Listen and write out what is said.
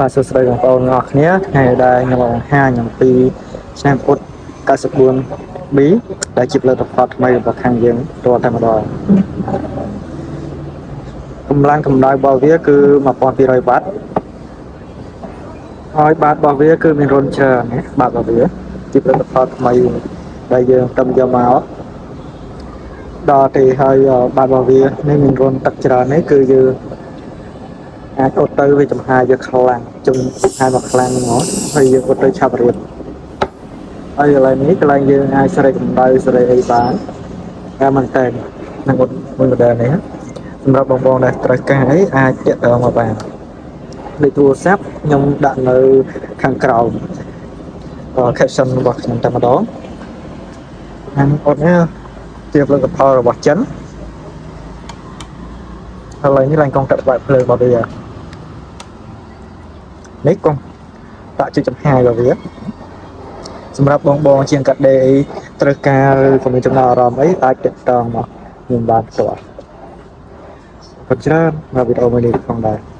បាទសួស្តីបងប្អូនទាំងអស់គ្នាថ្ងៃនេះដែរខ្ញុំមកបង្ហាញអំពីឆ្នាំពុត 94B ដែលជាផលិតផលថ្មីរបស់ខាងយើងផ្ទាល់តែម្ដងកម្លាំងកម្ដៅរបស់វាគឺ1200វ៉ាត់ហើយបាតរបស់វាគឺមានរន្ធច្រើនណាបាតរបស់វាជាផលិតផលថ្មីដែលយើងតំយកមកដល់ទេហើយបាតរបស់វានេះមានរន្ធទឹកច្រើននេះគឺយើង អាចអត់ទៅវាចំហាយវាខ្លាំងចំហាយមកខ្លាំងហ្មងហើយយើងអត់ទៅឆាប់រៀបហើយកន្លែងនេះកន្លែងយើងអាចសេរីកម្ដៅសេរីអីបានតែមែនតើនឹងអត់មួយ model នេះសម្រាប់បងបងដែលត្រូវការអីអាចតាក់ទងមកបានលេខទូរស័ព្ទខ្ញុំដាក់នៅខាងក្រោម caption របស់ខ្ញុំតែម្ដងខាងអត់នេះជាផលិតផលរបស់ចិនហើយនេះឡើងកងតាក់បែបភ្លើងរបស់វានេះកងដាក់ជាចំហាយរបស់វាសម្រាប់បងបងជាងកាត់ដេរអីត្រូវការឬក៏មានចំណាប់អារម្មណ៍អីអាចតាក់ទងមកខ្ញុំបានផ្ទាល់អរគុណច្រើនសម្រាប់វីដេអូមួយនេះផងដែរ។